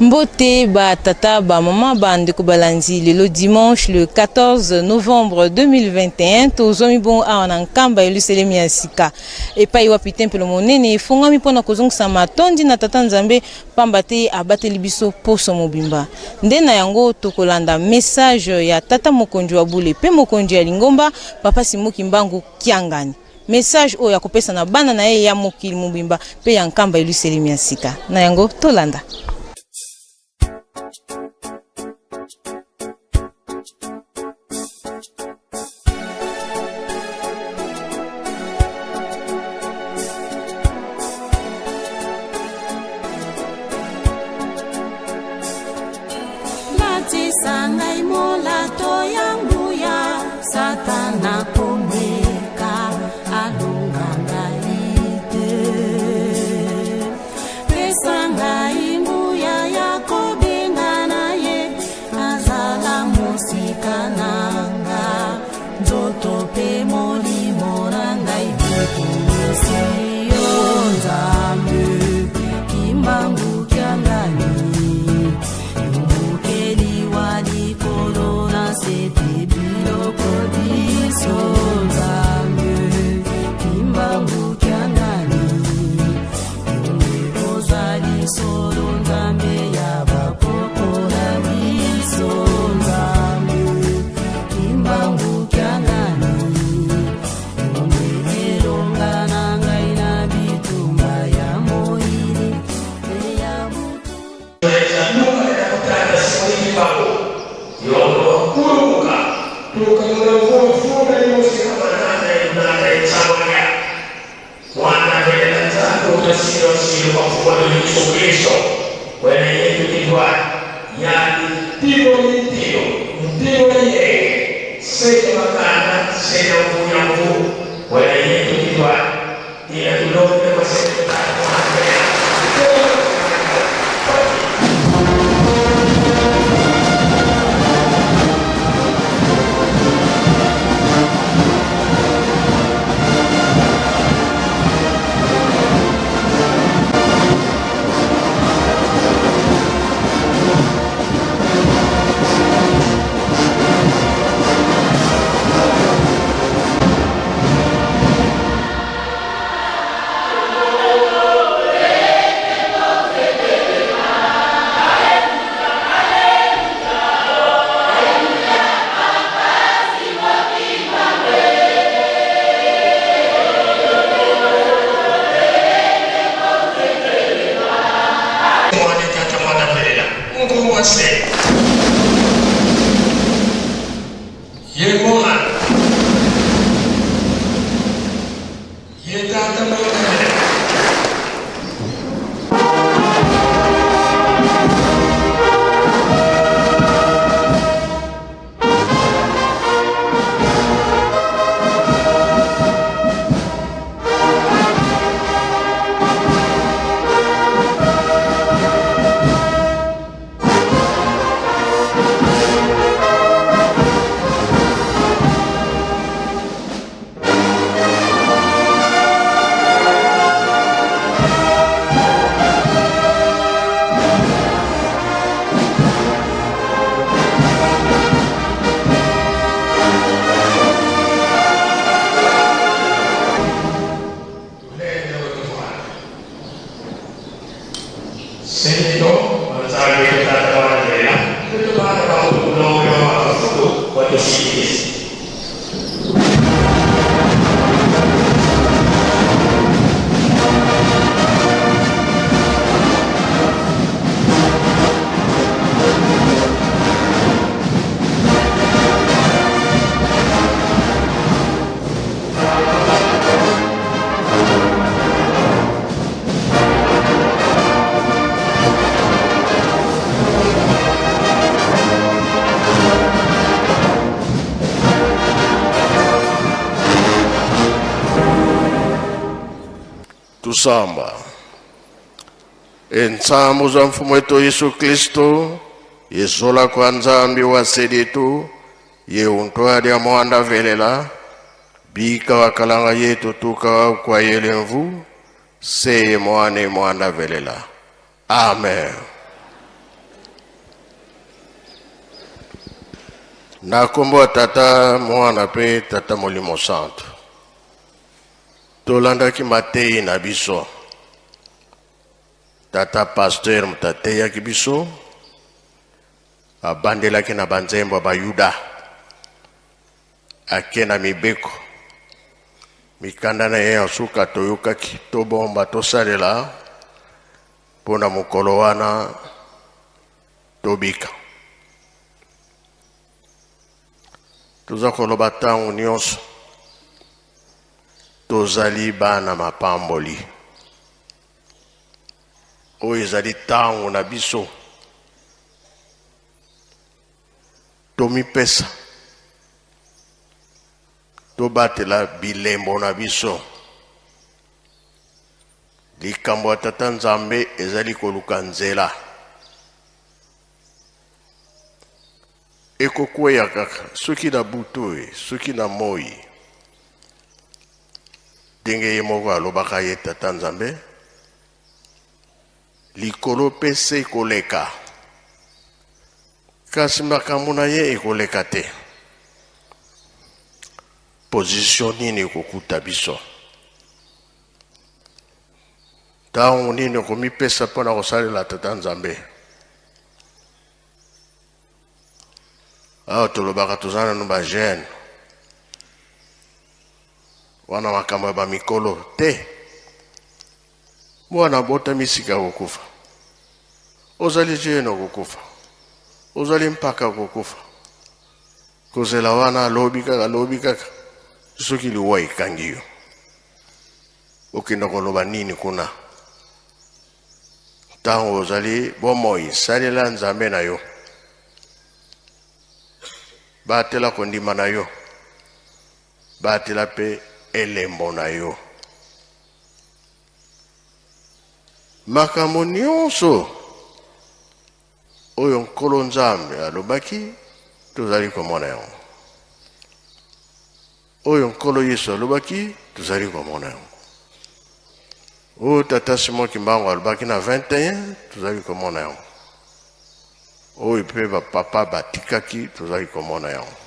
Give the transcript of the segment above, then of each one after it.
Mbote ba tata ba mama ba ndeko balandi lelo dimanche le 14 novembre 2021 tozwami bongo awa na Nkamba Yelusalemi ya sika epai wapi tempelo monene efongwami mpo na kozongisa matondi na tata Nzambe pamba te abateli biso poso mobimba. Nde na yango tokolanda message ya tata mokonzi wa bule pe mokonzi ya lingomba papa Simon Kimbangu Kiangani. Message oyo akopesa na bana na ye ya mokili mobimba pe ya Nkamba Yelusalemi ya sika. Na yango tolanda. Latisa ngai molato ya nguya, Satana komeka alonga ngai te. Pesa ngai nguya ya kobengana ye, azala mosika na nga, nzoto pe molimo na ngai bikumisi yo Nzambe, Kimbangu Kiangani, yo mokeli wa likolo na se pe biloko biso Nzambe, Kimbangu Kiangani, yo nde ozali solo Nzambe ya bakoko na biso Nzambe, Kimbangu Kiangani, yo nde elonga na ngai na bitumba ya moyini pe ya butu. Tusamba. Entsambu za mfumu wetu Yesu Kristo, yesola kwa Nzambi wa seditu, ye untwali ya mwanda velela, bika wakalanga yetu tuka kwa yelemvu, seye mwane mwanda velela. Amen. Na kombo ya Tata, Mwana pe Tata Molimo Santo. Tolandaki mateyi na biso. Tata pasteur moto ateyaki biso, abandelaki na banzembo ya Bayuda, ake na mibeko, mikanda na ye ya suka toyokaki, tobomba, tosalela mpo na mokolo wana tobika. Toza koloba ntango nyonso, tozali bana mapamboli. Oyo ezali ntango na biso, tomipesa, tobatela bilembo na biso. Likambo ya Tata Nzambe ezali koluka nzela. Ekokweya kaka soki na butu e, soki na moi. Ndenge ye moko alobaka ye Tata Nzambe, likolo pe se ekoleka, kasi makambo na ye ekoleka te. Position nini ekokuta biso? Ntango nini okomipesa mpo na kosalela Tata Nzambe? Awa tolobaka toza nanu ba jeune, wana makambo ya ba mikolo te. Mwana abotami sika okokufa, ozali jeune okokufa, ozali mpaka okokufa. Kozela wana alobi kaka, alobi kaka, soki liwa ekangi yo, okenda koloba nini kuna? Ntango ozali bomoi, salela Nzambe na yo, batela kondima na yo, batela pe elembo na yo. Makambo nyonso oyo Nkolo Nzambe alobaki, tozali komona yango. Oyo Nkolo Yesu alobaki, tozali komona yango. Oyo Tata Simon Kimbangu alobaki na 21, tozali komona yango. Oyo pe ba papa batikaki, tozali komona yango.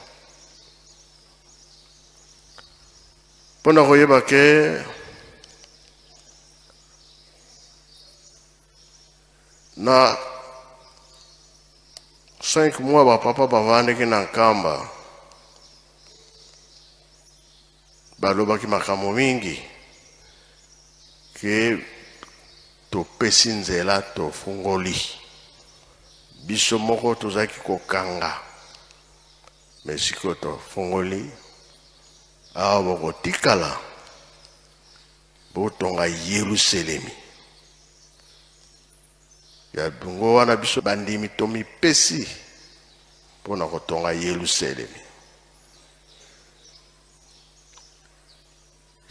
Mpona koyeba ke na 5 mois ba papa bavandaki na Nkamba, balobaki makambo mingi ke topesi nzela, tofungoli biso moko tozalaki kokanga, mais sikoyo tofungoli awa bokotikala botonga Yerusalemi. Ya bongo wana biso bandimi tomipesi mpona kotonga Yerusalemi.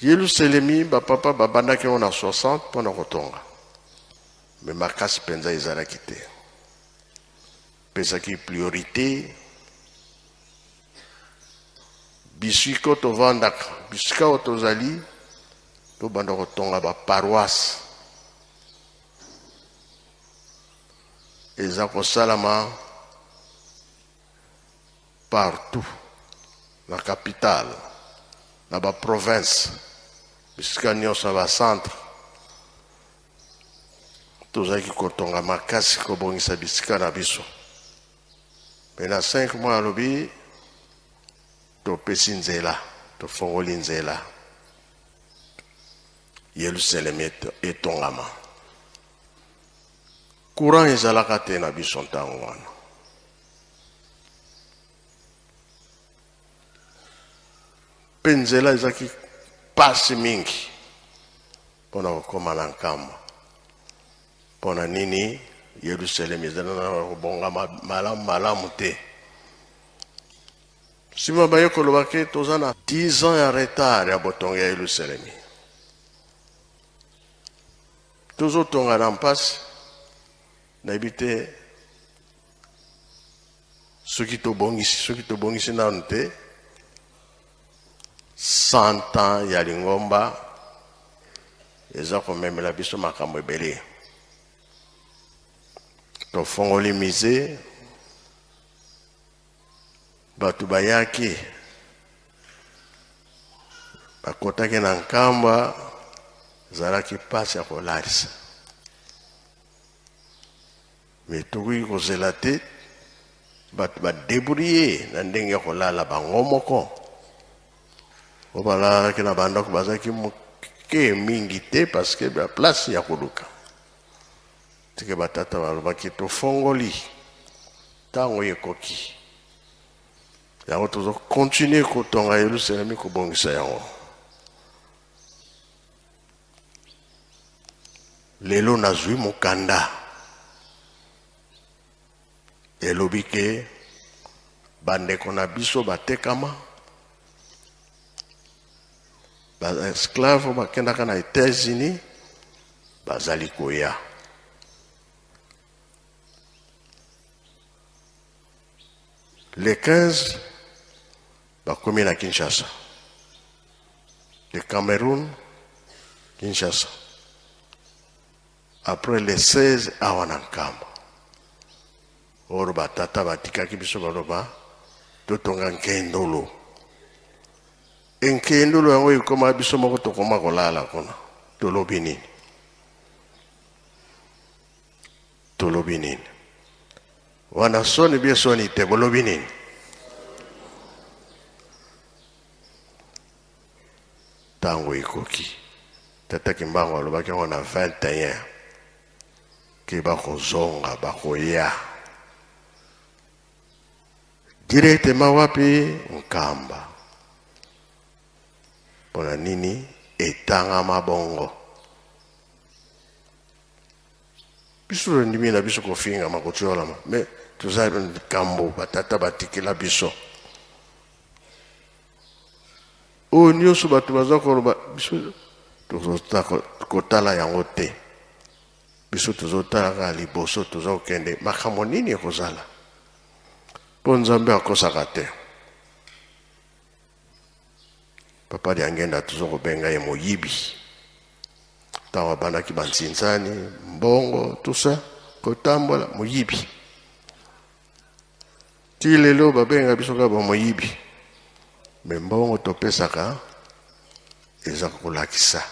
Yerusalemi bapapa babandaki yango na 60 mpona kotonga, me makasi mpenza ezalaki te. Pesaki priorité bisika tovandaka, bisika oyo tozali, tobanda kotonga ba paroisse. Eza kosalama partout na capitale, na ba province, bisika nyonso na ba centre. Tozalaki kotonga makasi kobongisa bisika na biso. Mais na 5 mois alobi topesi nzela, tofongoli nzela. Yerusalem etongama. Courant ezalaka te na biso ntango wana. Pe nzela ezalaki pasi mingi mpona kokóma na Nkamba. Mpona nini Yerusalem ezali na kobonga malamu malamu te? Nsima baye koloba ke toza na 10 ans ya retard ya botongi ya Yerusalem. Tozotonga na mpasi. Nayebi te soki tobongisi, soki tobongisi nanu te. 100 ans ya lingomba eza komemela biso makambo ebele. Tofongoli musée, bato bayaki, bakotaki na Nkamba, ezalaki mpasi ya kolalisa. Mais tokoki kozela te, bato badébrouiller na ndenge ya kolala bango moko. Oyo balalaki na bandako bazalaki moke mingi te, parce que baplace ya koluka. Tike batata balobaki tofongoli ntango ekoki, yango tozocontinuer kotonga Yelusalemi, kobongisa yango. Lelo nazwi mokanda elobi ke bandeko na biso batekama baesclave, bakendaka na États-Unis, bazali koya. Le 15 bakomi na Kinshasa, le Cameroun, Kinshasa. Après, le 16 awa na Nkamba. Oyo batata batikaki biso, baloba totonga nkendolo. Enkendolo yango ekoma biso moko, tokoma kolala kuna. Tolobi nini? Tolobi nini wana? Soni bie, soni te. Bolobi nini? Ntango ekoki. Tata Kimbangu alobaki yango na 21 ke bakozonga, bakoya directement wapi? Nkamba. Mpona nini etangama bongo? Biso tondimi na biso kofingama, kotiolama, mais toza likambo batata batikela biso. Oyo nyonso bato baza koloba, biso tozota kotala yango te. Biso tozotala kaka liboso, toza kokende. Makambo nini ekozala? Mpo Nzambe akosaka te. Papa Diangenda, toza kobenga ye moyibi. Ntango abandaki banzinzani, mbongo, tout ça, kotambola, moyibi. Ti lelo babenga biso kaka bamoyibi. Mais mbongo topesaka eza kolakisa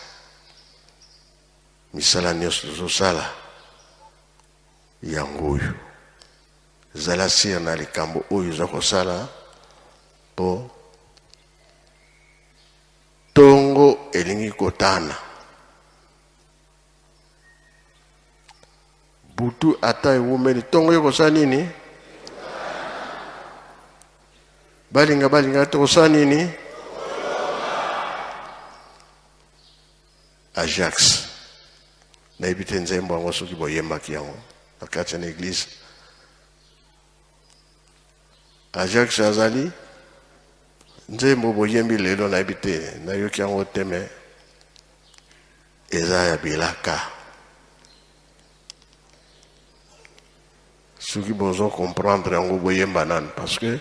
misala nyonso tozosala. Yango oyo ezala sûr na likambo oyo oza kosala, mpo ntongo elingi kotana, butu ata ewumeli, ntongo yo kosala nini? Balinga balinga te, kosala nini? Ajax, nayebi te nzembo yango soki boyembaki yango na kati ya na église. Ajax azali nzembo boyembi lelo, nayebi te, nayoki yango te, mais eza ya bilaka. Soki bozo comprendre yango, boyemba nanu, parce que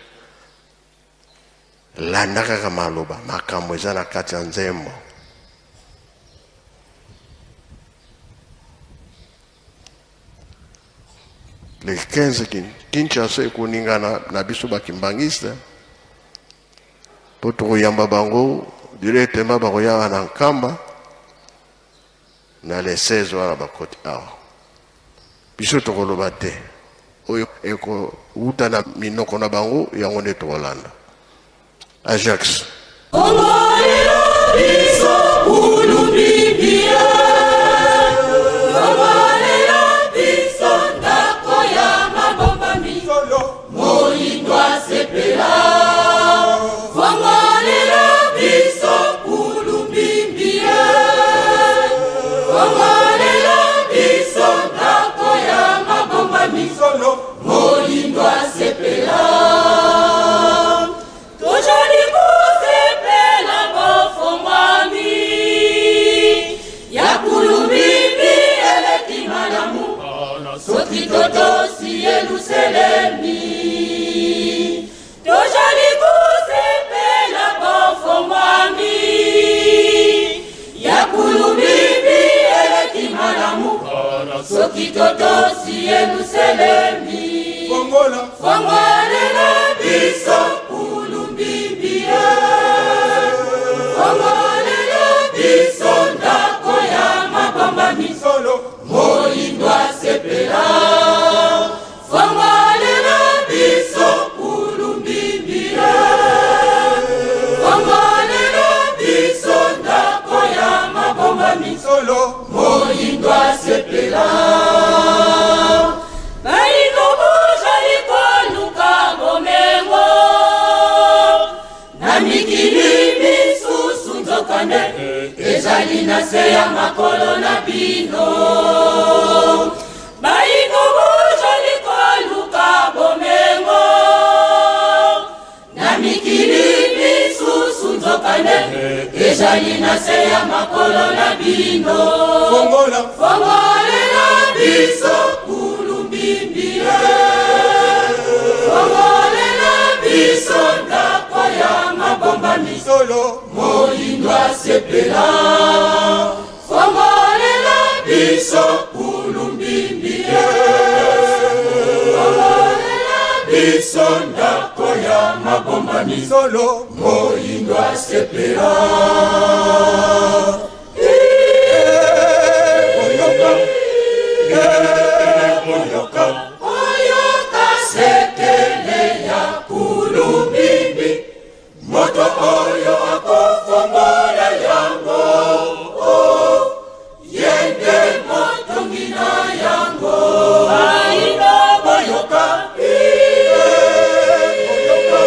landa kaka maloba, makambo eza na kati ya nzembo. Le 15, Kinshasa ekoningana na biso bakimbangiste, mpo tokoyamba bango directement. Bakoyaka na Nkamba na le 16 wana, bakoti awa. Biso tokoloba te, oyo ekowuta na minoko na bango, yango nde tokolanda. Ajax. Fongolela biso kulubibie, fongolela biso ndako ya mabombami, moyindo asepela. Fongolela biso kulubimbie, fongolela biso ndako ya mabombami, moyindo asepela. Tozali kosepela. mikili misusu nzokande ezali na se ya makolo na bino. Bayindo bozali koluka bomengo na mikili misusu nzokande ezali na se ya makolo na bino. Fongola, fongolela biso kulumbimbi, fongolela biso ndako ya mabombami solo, moyindo asepela. Fongolela biso kulumbimbi, fongolela biso ndako ya mabombami solo, moyindo asepela. Boyoka, boyoka, oyoka sekele ya kulumbimbi, moto oyo akofongola yango, oh, ye nde motongi na yango. Bayindo boyoka, boyoka,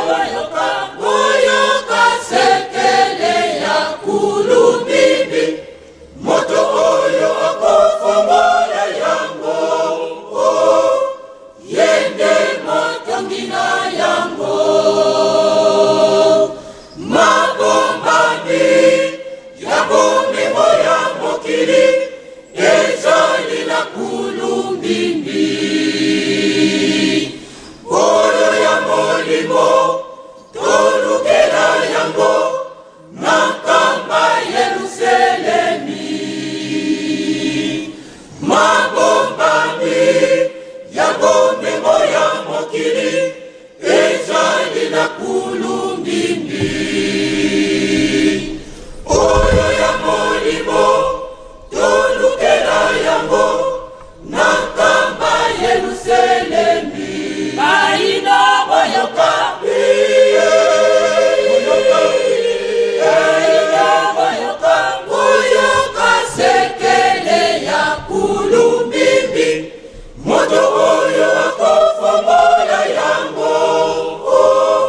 boyoka, boyoka sekele ya kulumbimbi, moto oyo akofongola yango, oh, ye nde motongi na yango. Mabombami ya bomengo ya mokili ezali na kulumbimbi, oyo ya molimo tolukela yango na nkamba Yelusalemi. Mabombami ya bomengo ya mokili ezali na kulumbimbi, oyo ya molimo tolukela yango na nkamba Yelusalemi. Bayindo boyoka, boyoka, bayindo boyoka, boyoka sekele ya kulumbimbi, moto oyo akofongola yango, oh,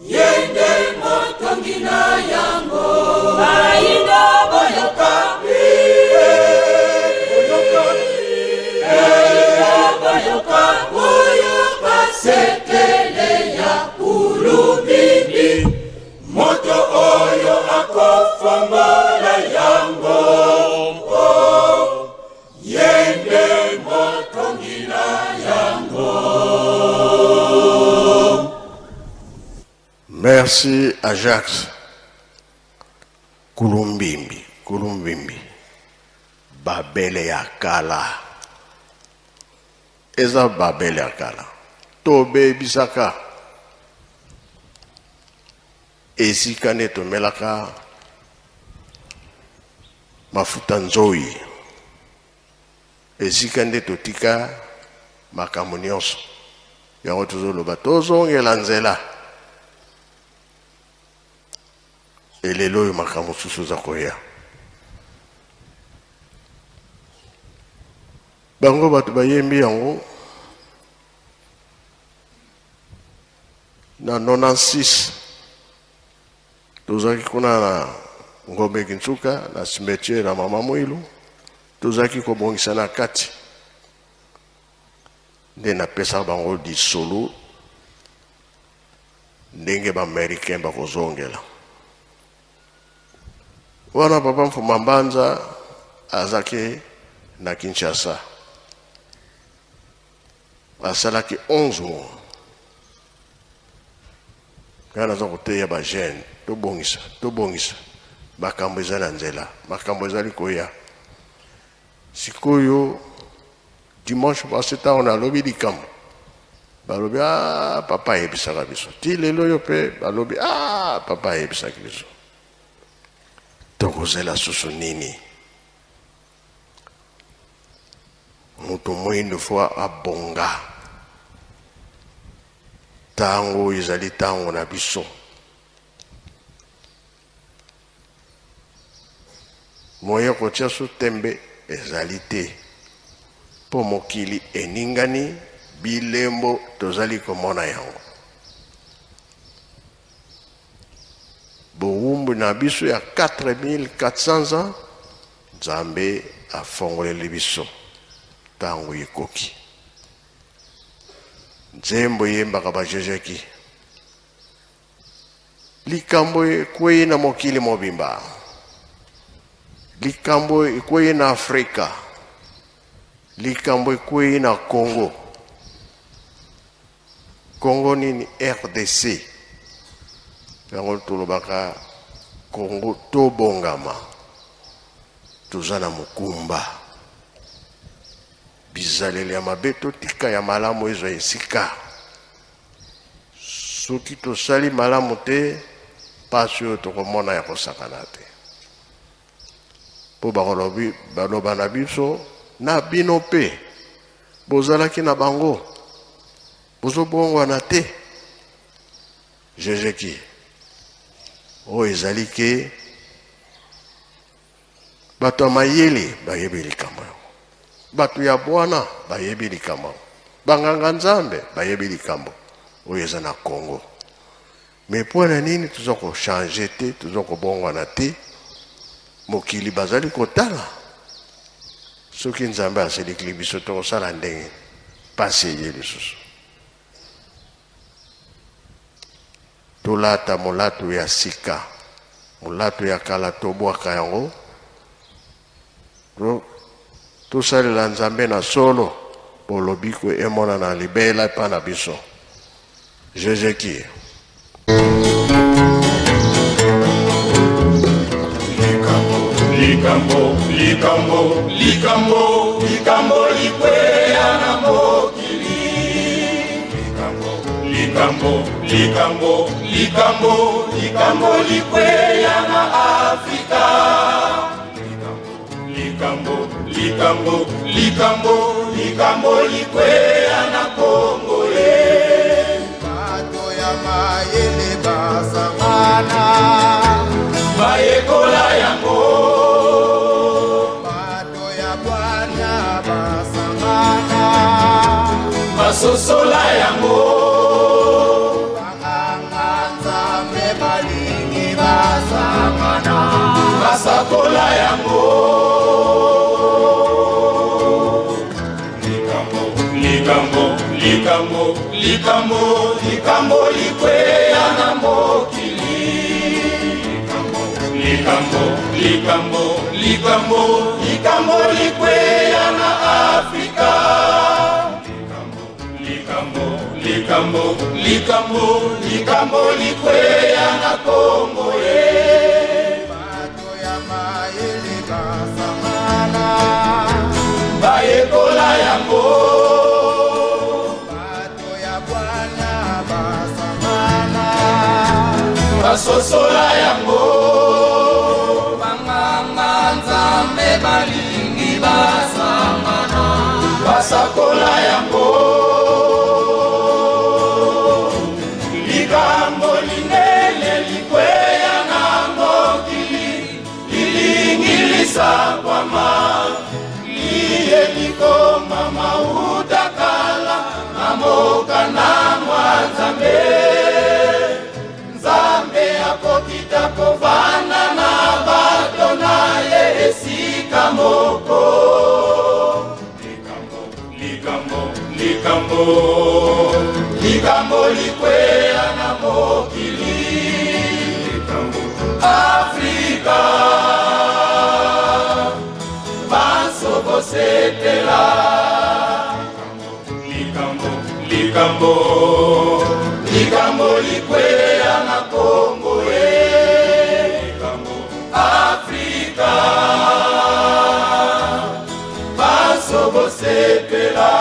ye nde motongi na yango. Bayindo boyoka, boyoka, bayindo boyoka, boyoka sekele ya kulumbimbi, moto oyo akofongola yango, oh, ye nde motongi na yango. Merci à Jacques Kulumbimbi, Kulumbimbi, Babele ya kala. Eza Babele ya kala. Tobebisaka esika nde tomelaka mafuta nzoi, esika nde totika makambo nyonso yango tozoloba tozongela nzela. Elelo oyo makambo mosusu eza koya, bango bato bayembi yango na 96. Tozalaki kuna na Ngombe Kintsuka, na cimetière ya Mama Mwilu, tozalaki kobongisa na kati nde napesaka bango lisolo ndenge baaméricain bakozongela wana. Papa Mfuma Mbanza azalaki na Kinshasa, asalaki 11 mois. Ngai naza koteya bajeune, tobongisa, tobongisa makambo eza na nzela, makambo ezali koya. Sikoyo dimanche passé, ntango nalobi likambo, balobi: "Ah, papa ayebisaka biso." Ti lelo oyo mpe balobi: "Ah, papa ayebisaki biso." Tokozela susu nini? Moto moyindo fo abonga. Ntango oyo ezali ntango na biso. Moye kotia su tembe ezali te, mpo mokili eningani, bilembo tozali komona yango. Bowumbu na biso ya 4400 ans, Nzambe afongoleli biso ntango ekoki. Nzembo eyembaka bajejeki likambo ekwei na mokili mobimba, likambo ekwei na Afrika, likambo ekwei na Congo. Congo nini? RDC. Yango tolobaka Congo tobongama, toza na mokumba. Bizaleli ya mabe totika, ya malamu ezwa esika. Soki tosali malamu te, pasi oyo tokomona ya kosakana te. Mpo bakolobi baloba na biso na bino mpe bozalaki na bango, bozobongwana te. Jejeki oyo ezali ke bato ya mayele bayebi likambo yango, bato ya bwana bayebi likambo yango, banganga Nzambe bayebi likambo oyo eza na Congo. Me mpo na nini toza kochange te, toza kobongwana te? Mokili bazali kotala. Soki Nzambe aselikili biso, tokosala ndenge pasi eye lisusu. Tolata molato ya sika, molato ya kala tobwaka yango. Tosalela Nzambe na solo, po lobiko emonana libela epa na biso. Jejeki. Likambo, likambo, likambo, likambo likweya na mokili. Likambo, likambo, likambo, likambo likweya na Afrika. Likambo, likambo, likambo, likambo likweya na Kongo ye. Bato ya mayele basangana, bayekola yango. Bato ya bwanya basangana, basosola yango. Banganga Nzambe balingi basangana, basakola yango. Likambo, likambo, likambo, likambo likweya na mokili. Likambo, likambo, likambo, likambo likweya na Afrika. Likambo, likambo, likambo, likambo likweya na Kongo ye. Bato ya mayele basangana, bayekola yango. Bato ya bwanya basangana, basosola yango. Banganga Nzambe balingi basangana, basakola yango. Likambo linene likweya na mokili, lilingi lisakwama, liye likoma mauta kala na mboka na mwa Nzambe. Nzambe akokita kovanda na bato na ye esika moko. Likambo, likambo, likambo, likambo likweya na mokili. Likambo, Afrika, banso bosepela. Likambo, likambo, likambo likweya na Kongo ye. Likambo, Afrika, banso bosepela.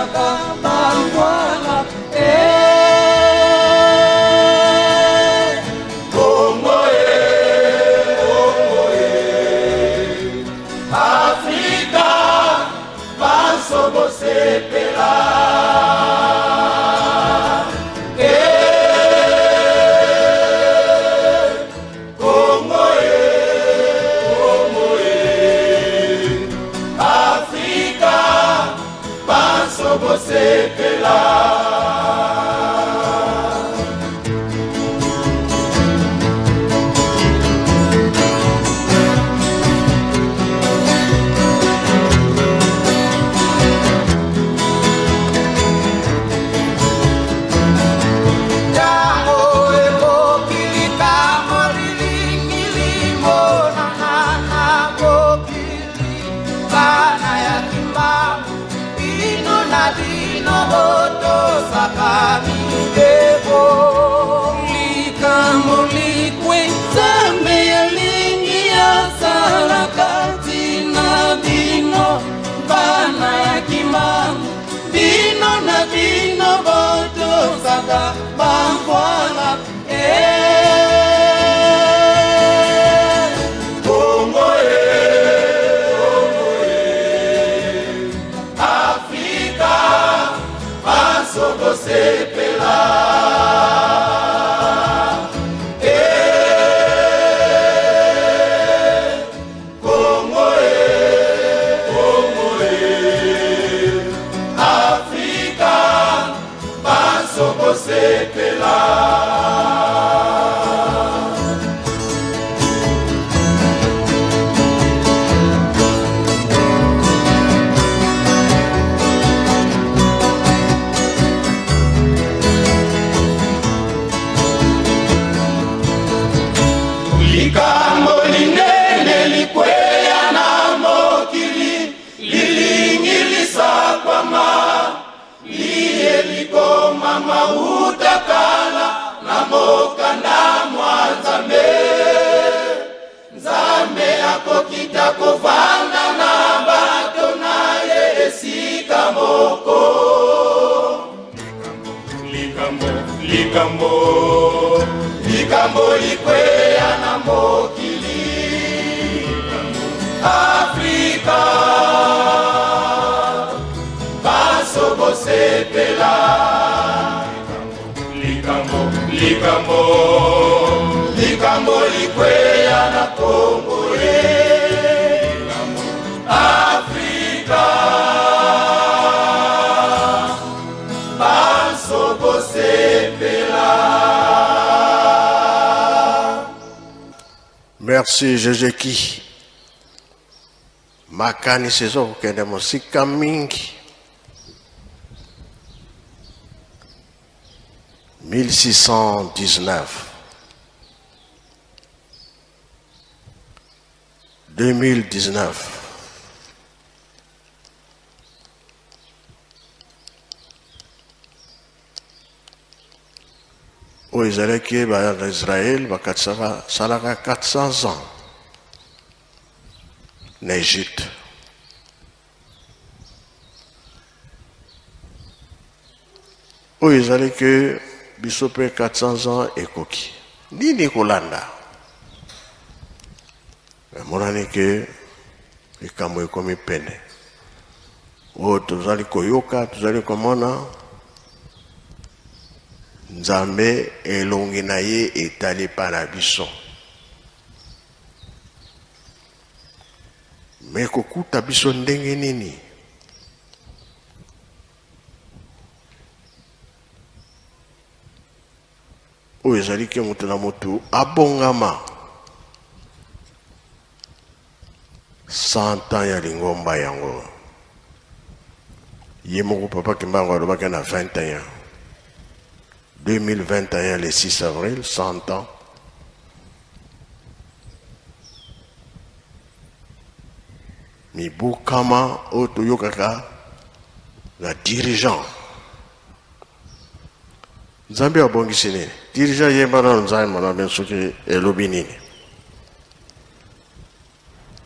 Botosaka bangwana Kongo e, Kongo e, Afrika banso bosepela. Kongo e, Kongo e, Afrika banso bosepela. Tango ekoki likambo lilingi limonana na mokili, bana ya Kimbangu, bino na bino botosaka mibeko. Likambo likwe Nzambe alingi asala kati na bino, bana ya Kimbangu, bino na bino botosaka bangwana. Kongo e, Kongo e, Afrika banso bosepela. Kongo e, Kongo e, Afrika banso bosepela. Likambo linene likweya na mokili, lilingi lisakwama, liye likomama utakala na mokanda mwa Nzambe. Nzambe akokita kovanda na bato na ye esika moko. Likambo, likambo, likambo likweya na mokili, Afrika banso bosepela. Likambo, likambo, likambo likweya na Kongo ye, Afrika banso bosepela. Merci Jésus. Makanisi ezokokende mosika mingi. 1619, 2019, oyo ezalaki bana Israël bakatisaka salaka 400 ans na Égypte. Oyo ezali ke biso mpe 400 ans ekoki. Nini kolanda? Emonani ke likambo ekomi pene. Oyo tozali koyoka, tozali komona Nzambe elongi na ye etali pa na biso. Me kokuta biso ndenge nini? Oyo ezali ke moto na moto abongama. 100 ans ya lingomba yango. Ye moko Papa Kimbangu alobaki na 21. 2021 le 6 avril, 100 ans. Mibukama oyo toyokaka na dirigeant. Nzambe abongisi nini? Dirigeant yemba nano Nzambe na biso soki elobi nini?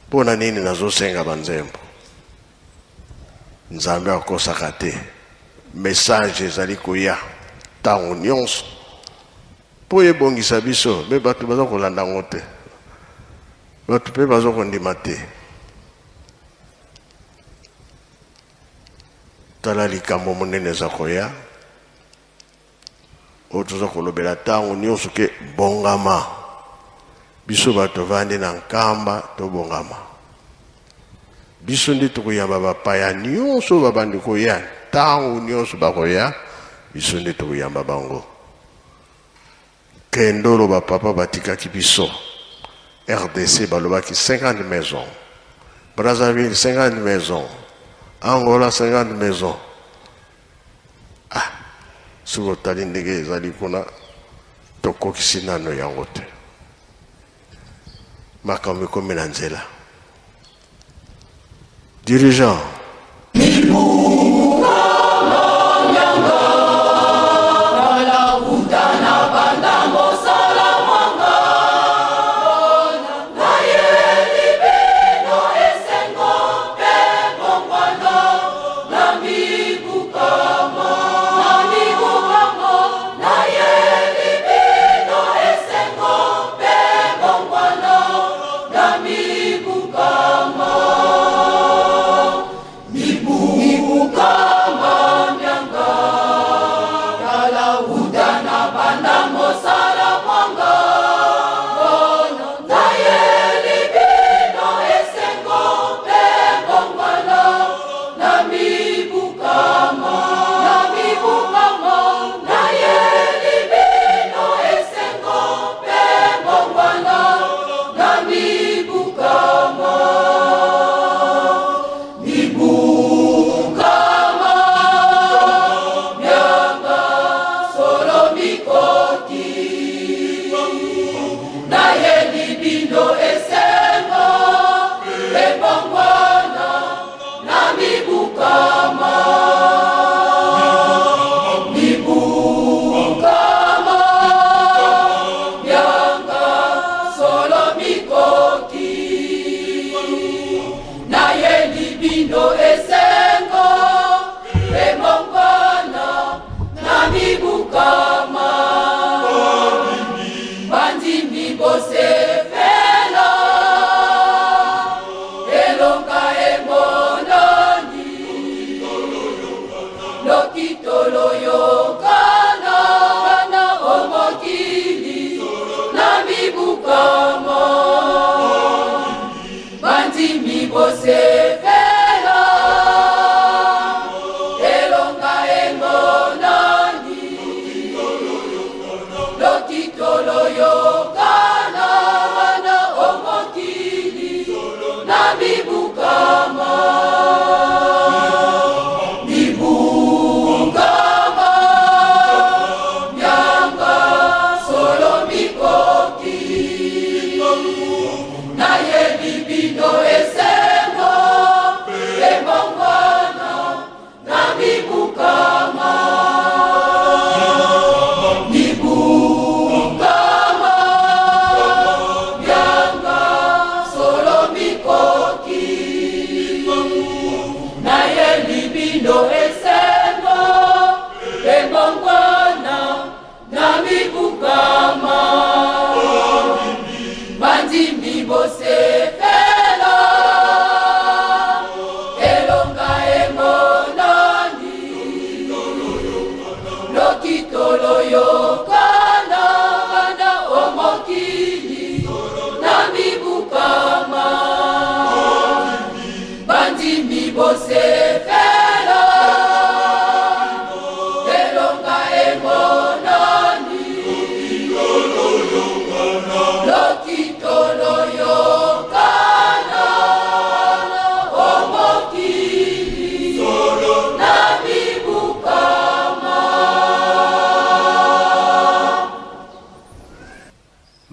Mpona nini nazosenga banzembo? Nzambe akosaka te. Message ezali koya ntango nyonso mpo ebongisa biso, me bato baza kolanda yango te, bato mpe baza kondima te. Tala likambo monene eza koya oyo toza kolobela ntango nyonso ke bongama. Biso bato tovandi na Nkamba, tobongama. Biso nde tokoyamba bapaya nyonso babandi koya. Ntango nyonso bakoya, biso nde tokoyamba bango. Kendolo bapapa batikaki biso RDC, balobaki 50 maisons, Brazzaville 50 maisons, Angola 50 maisons. Ah, soki otali ndenge ezali kuna, tokokisi nano yango te. Makambo ekomi na nzela. Dirigeant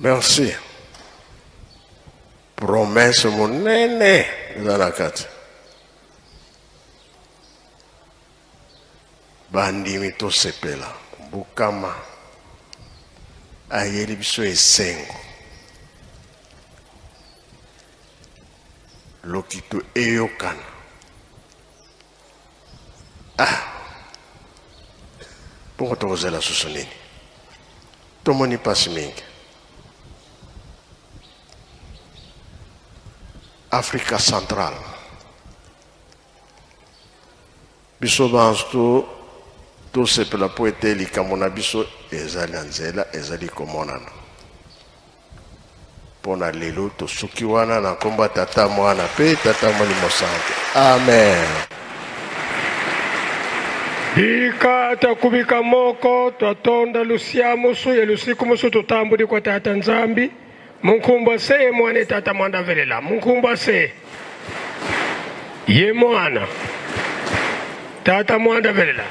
Merci. Promesse monene eza na kati. Bandimi tosepela. Bukama ayeli biso esengo. Lokito eyokana. Ah. Bongo tokozela susu nini? Tomoni mpasi mingi. Afrika Central, biso banso tosepela mpo ete likambo na biso ezali na nzela, ezali komonana. Mpo na lelo tosuki wana na nkombo ya Tata, Mwana mpe Tata Molimo Santu. Amen. Bika twakubika moko twatonda lusia musu ye lusiku musu tutambudi kwa Tata Nzambi munkumbwa se ye mwana e Tata mwanda velela munkumbwa se ye mwana Tata mwanda velela.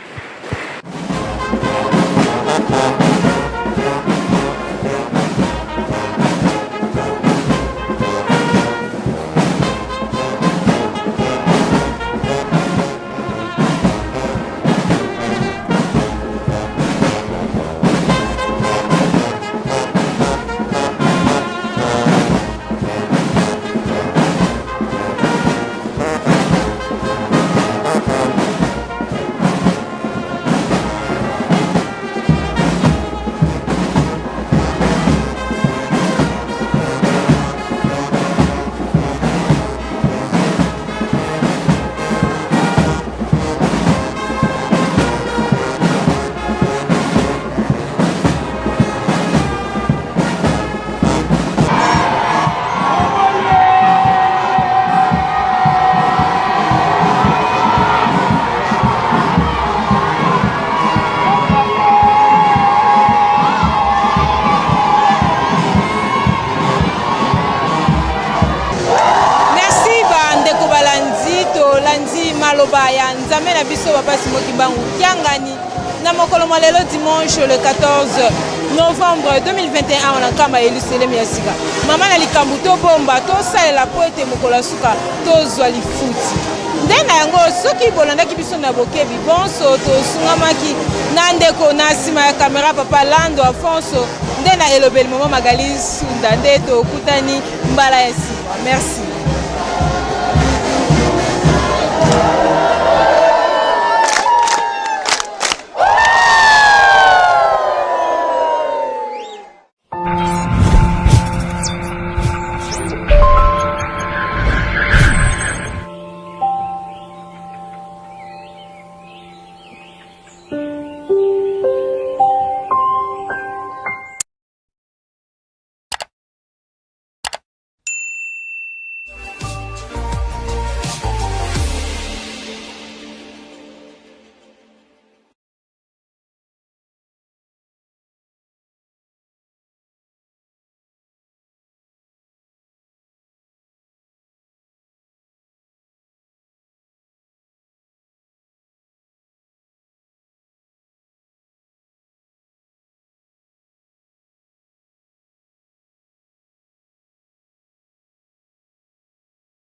Merci bandeko balandi, tolandi maloba ya Nzambe na biso Papa Simon Kimbangu Kiangani na mokolo mwa lelo dimanche le 14 novembre 2021 awa na Nkamba ya Yelusalemi ya sika. Mama na likambo tobomba tosalela mpo ete mokolo ya suka tozwa lifuti. Nde na yango soki bolandaki biso na bokebi bonso, tosungamaki na ndeko na nsima ya kamera Papa Lando Afonso, nde na elobeli Mama Magali Sunda, nde tokutani mbala ya nsima. Merci.